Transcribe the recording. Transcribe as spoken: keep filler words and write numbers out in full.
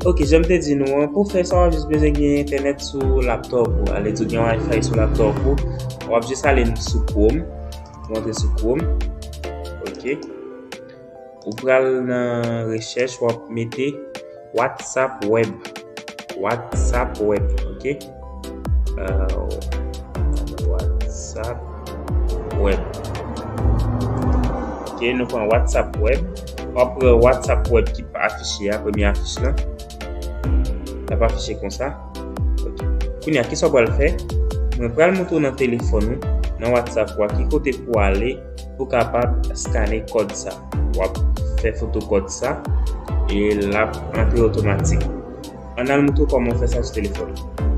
Ok, jan m te di nou an, pou fè sa, w ap jis bezwen gen entènèt sou laptop ou. Ale di w gen Wi-Fi sou laptop ou. W ap jis ale sou Chrome. W antre sou Chrome. Ok. Ou pral nan rechèch, w ap mete WhatsApp Web. WhatsApp Web, ok? Euh, WhatsApp Web. Ok, nou pran WhatsApp Web. W ap pran WhatsApp Web ki afiche a, premye afich lan. L ap afiche konsa. Ok. Kounye a, kisa w pral fè? Mwen pral montre w nan telefòn ou, nan WhatsApp ou a, ki kote pou w ale pou w kapab skane kòd sa. W ap fè foto kòd sa e l ap antre otomatik. Ann al montre w kòman w fè sa sou telefòn ou.